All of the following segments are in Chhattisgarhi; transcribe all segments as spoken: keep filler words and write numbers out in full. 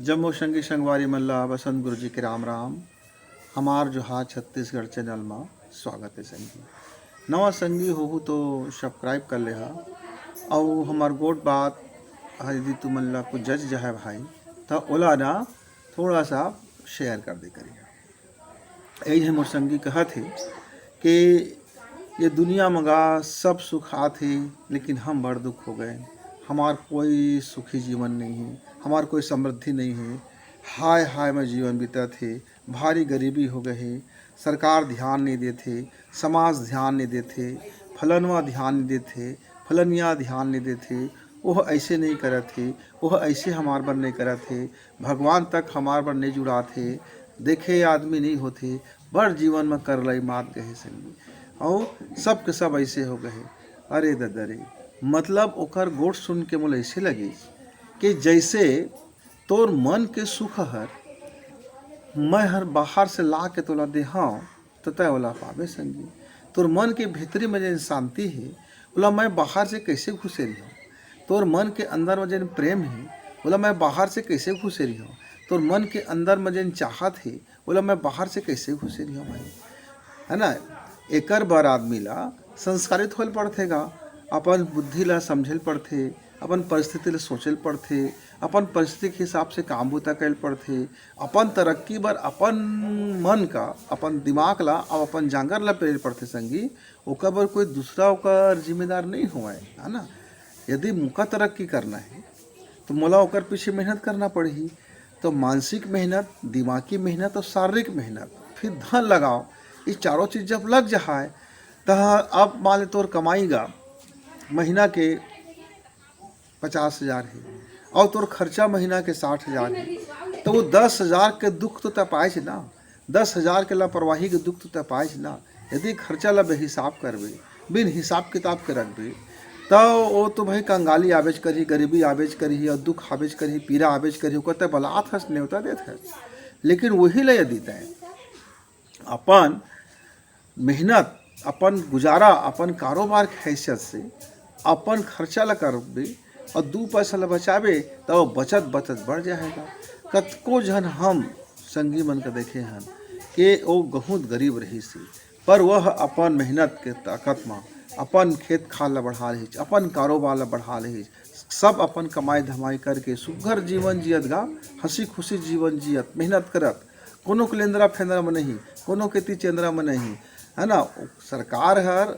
जम्मो संगी संगवारी मन ला बसंत गुरु जी के राम राम। हमार जोहार छत्तीसगढ़ चैनल मा स्वागत हे संगी। नवा संगी होहू तो सब्सक्राइब कर लेहा, अउ हमार गोठ बात ह यदि तुमन ला कुछ जच जाहे भाई, त ओला ना थोड़ा सा शेयर कर दे करिहा। यही है मोर संगी कहत हे कि ये दुनिया म गा सब सुख आत हे, लेकिन हम बड़ दुख हो गए। हमार कोई सुखी जीवन नहीं है, हमार कोई समृद्धि नहीं है। हाय हाय में जीवन बीतत हे, भारी गरीबी हो गए हे, सरकार ध्यान नहीं देत हे, समाज ध्यान नहीं देत हे, फलनवा ध्यान नहीं देत हे, फलनिया ध्यान नहीं देत हे, ओह ऐसे नहीं करत हे, ओह ऐसे हमार बर नहीं करत हे, भगवान तक हमार बर नहीं जुड़ात हे, देखे आदमी नहीं होत हे, बड़ जीवन म करलई मात गए हे संगी। अउ सब के सब ऐसे हो गए हे। अरे ददा रे, मतलब ओकर गोठ सुन के मोला ऐसे लगिस कि जैसे तोर मन के सुख हर मैं हर बाहर से ला के तोला देहां, त तै ओला पाबे संगी। तोर मन के भीतरी में जेन शांति हे, ओला मैं बाहर से कैसे घुसेरिहौं? तोर मन के अंदर में जेन प्रेम हे, ओला मैं बाहर से कैसे घुसेरिहौं? तोर मन के अंदर में जेन चाहत हे, ओला मैं बाहर से कैसे घुसेरिहौं भाई? है ना? एकर बर आदमी ला संस्कारित होए ल पड़थे गा, अपन बुद्धि ला समझे ल पड़थे, अपन परिस्थिति ला सोचे ल पड़थे, अपन परिस्थिति के हिसाब से काम बूता करे ल पड़थे, अपन तरक्की बर अपन मन का, अपन दिमाग ला अउ अपन जांगर ला पेरे ल पड़थे संगी। ओकर बर कोई दूसरा ओकर जिम्मेदार नहीं होवय, है ना? यदि मोका तरक्की करना हे, तो मोला ओकर पीछे मेहनत करना पड़ही। तो मानसिक मेहनत, दिमागी मेहनत अउ शारीरिक मेहनत, फिर धन लगाओ, ये चारों चीज जब लग जाए, त अब मान ले तोर कमाई गा महीना के पचास हजार हे अउ तोर खर्चा महीना के साठ हजार हे, त वो दस हजार के दुख तो तै पाएच ना, दस हजार के लापरवाही के दुख तो तै पाएच ना। यदि खर्चा ला बेहिसाब करबे, बिन हिसाब किताब के रखबे, त वो तो भाई कंगाली आबेच करही, गरीबी आबेच करही अउ दुख आबेच करही, पीरा आबेच करही, ओकर तै बलात हस, नेवता देत हस। लेकिन वही ला यदि तै अपन मेहनत, अपन गुजारा, अपन कारोबार के हैसियत से अपन खर्चा ला करबे अउ दू पैसा ला बचाबे, त वो बचत बचत बढ़ जाएगा। कतको झन हम संगी मन के देखे हन कि वो बहुत गरीब रहिस हे, पर वह अपन मेहनत के ताकत म अपन खेत खार ला बढ़ा लेहिस, अपन कारोबार ला बढ़ा लेहिस, सब अपन कमाई धमाई करके सुघर जीवन जियत गा, हंसी खुशी जीवन जियत, मेहनत करत, कोनो के लेंदरा फेंदरा में नहीं, कोनो के ती चेंदरा में नहीं, है ना? सरकार हर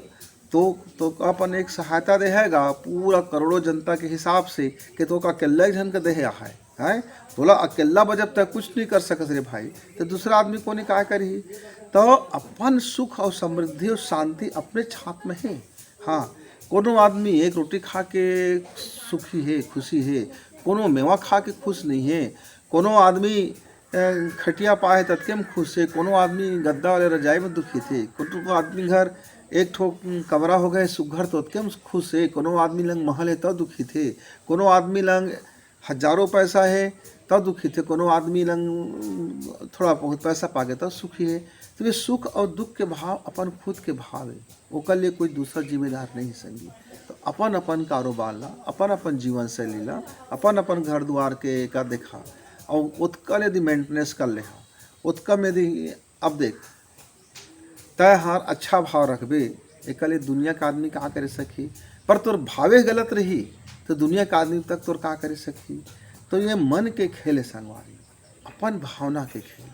तो, तो अपन एक सहायता देहे गा पूरा करोड़ों जनता के हिसाब से कि तोका अकेल्ला एक झन के देहे आहे, हैं? तोला अकेल्ला बजब तक कुछ नहीं कर सकस रे भाई, तो दूसरा आदमी कोनी काय करही? तो अपन सुख अउ समृद्धि अउ शांति अपने हाथ में हे। हाँ, कोनो आदमी एक रोटी खा के सुखी हे, खुशी हे, कोनो मेवा खा के खुश नहीं हे, कोनो आदमी अ, खटिया पाए हे ततके म खुश हे, कोनो आदमी गद्दा वाले रजाई में दुखी थे, कोनो आदमी घर एक ठो कमरा हो गए सुघर ततके म खुश हे, कोनो आदमी लंग महल हे तब दुखी थे, कोनो आदमी लंग हजारों पैसा हे तब दुखी थे, कोनो आदमी लंग थोड़ा बहुत पैसा पाके तब सुखी हे। तो ये सुख अउ दुख के भाव अपन खुद के भाव हे, ओकर लिए कोई दूसरा जिम्मेदार नहीं हे संगी। तो अपन अपन कारोबार ला, अपन अपन जीवन शैली ला, अपन अपन घर दुआर के का देखा, अउ ओतका ले यदि मेंटेनेंस कर लेहा, ओतका में यदि, अब देख, तय हर अच्छा भाव रखबे, एकर ले दुनिया के आदमी का करे सकही? पर तोर भावे गलत रही, तो दुनिया के आदमी तक तोर का करे सकही? तो ये मन के खेल हे संगवारी, अपन भावना के खेल,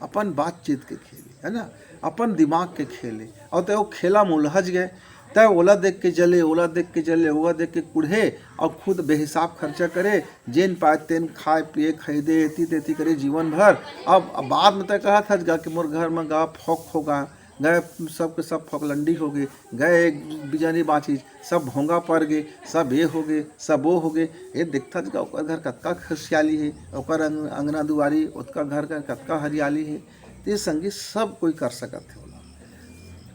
अपन बातचीत के खेल, है ना, अपन दिमाग के खेल हे। अउ तय वो खेला में उलझ गए, तय ओला देख के जले, ओला देख के जले, ओला देख के कुढ़े, अउ खुद बेहिसाब खर्चा करे, जेन पाए तेन खाए पिए, खरीदे, एती तेती करे जीवन भर। अब, अब बाद में तय कहत हस गा कि मोर घर में गा फोक हो गा, गए सबके सब फोकलंडी हो गए, गए एक बिजनी बाँचिस, सब भोंगा पर गे, सब ये हो गे, सब वो हो गे। ये देखथस गा ओकर घर कतका खुशियाली हे, ओकर अंग-, अंगना दुआरी, ओतका घर का कतका हरियाली हे। ते संगी सब कोई कर सकत हे ओला,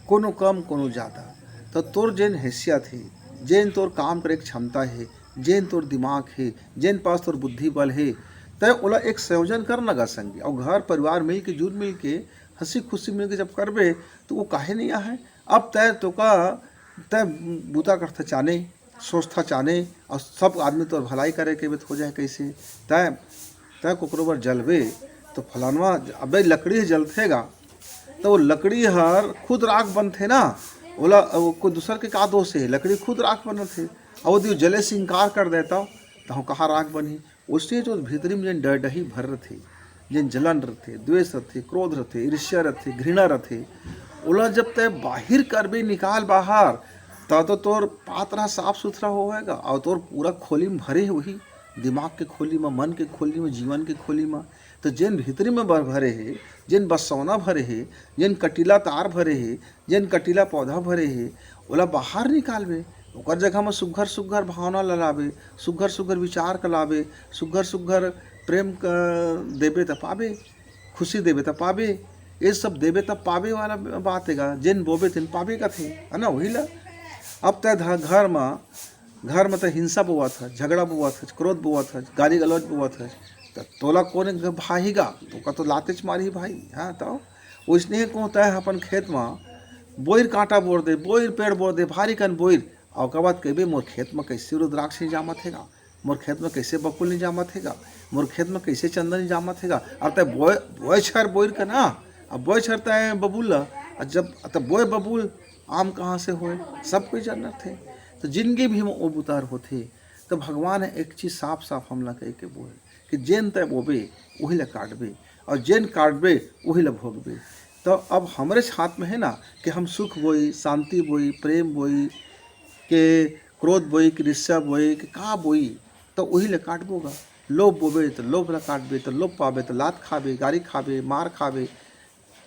कोनो कम, कोनो ज़्यादा। तो तोर जेन हैसियत हे, जेन तोर काम करे के क्षमता हे, जेन तोर दिमाग हे, जेन पास तोर बुद्धि बल हे, तय ओला एक संयोजन कर ना गा संगी। अउ घर परिवार मिल के, जुल मिल के, हंसी खुशी मिल के जब करबे, तो वो काहे नहीं आहे? अब तय तोका, तय बूता करथा चाने, सोचथा चाने, अउ सब आदमी तोर भलाई करे के बेत हो जाए कैसे? तय तै कोकरो बर जलबे तो फलानवा, अबे लकड़ी ह जलथे गा, तो वो लकड़ी हर खुद राख बनथे ना, ओला वो कोई दूसर के का दोष हे, लकड़ी खुद राख बनत हे। अब वो दियो जले से इंकार कर देता, तो कहाँ राख बनही? उसने जो भीतरी में जेन डरडही भर रथे, जेन जलन रथे, द्वेष रथे, क्रोध रथे, ईर्ष्या रथे, घृणा रथे, ओला जब तै बाहिर करबे, निकाल बाहर, त तो तोर पात्र ह साफ सुथरा होएगा और तोर पूरा खोली में भरे हे वही, दिमाग के खोली में, मन के खोली में, जीवन के खोली में। तो जेन भीतरी में बर-, भरे हे, जेन बसौना भरे हे, जेन कटीला तार भरे हे, जेन कटीला पौधा भरे हे, ओला बाहर निकालबे। ओकर जगह में सुग्घर सुग्घर भावना ल लाबे, सुग्घर सुग्घर विचार क लाबे, सुग्घर सुग्घर प्रेम क देबे त पाबे, खुशी देबे त पाबे। ये सब देबे त पाबे वाला बात हे गा, जेन बोबे तेन पाबे कथे, है ना? वही ला। अब तै ध-, घर में, घर में तै हिंसा बोवत हस, झगड़ा बोवत हस, क्रोध बोवत हस, गाली गलौज बोवत हस, त तोला कोन भाही गा? तोका तो लातेच मारही भाई। हाँ, तो ओइसने को तै ह अपन खेत में बोइर कांटा बोर दे, बोइर पेड़ बोर दे, भारी कन बोइर, और ओकर बाद कहिबे, "मोर खेत में कैसे रुद्राक्ष नहीं जामत हे गा, मोर खेत में कैसे बकुल नहीं जामत हे गा, मोर खेत में कैसे चंदन नहीं जामत हे गा।" अब तै बोए, बोए छर बोइर का ना, अब बोए छर तै बबुल ला, अब जब तै बोए बबुल, आम कहाँ से होए, सब कोई जानत हे। तो जिंदगी भी में ओ बुतार होथे। तो भगवान ह एक चीज साफ साफ हमला कह के बोए कि जेन तै बोबे, वही ला काटबे, और जेन काटबे, वही ला भोगबे। तो अब हमरे हाथ में हे ना कि हम सुख बोई, शांति बोई, प्रेम बोई, के क्रोध बोई, कि ईर्ष्या बोई, कि का बोई, तो वही ला काटबो गा। लोभ बोबे तो लोभ ला काटबे, तो लोभ पाबे तो लात खाबे, गारी खाबे, मार खाबे,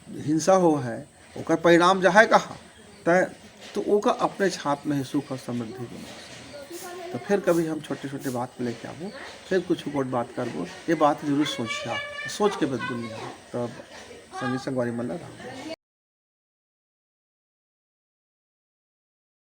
हिंसा हो है, ओकर परिणाम जाहे कहाँ? तै तो ओकर अपने हाथ में ही सुख और समृद्धि के मौसम। तो फिर कभी हम छोटे छोटे बात को लेके आबो, फिर कुछ गोट बात करबो, ये बात जरूर सोचिया, सोच के बद दुनिया। तब संगी संगवारी मन ला राम।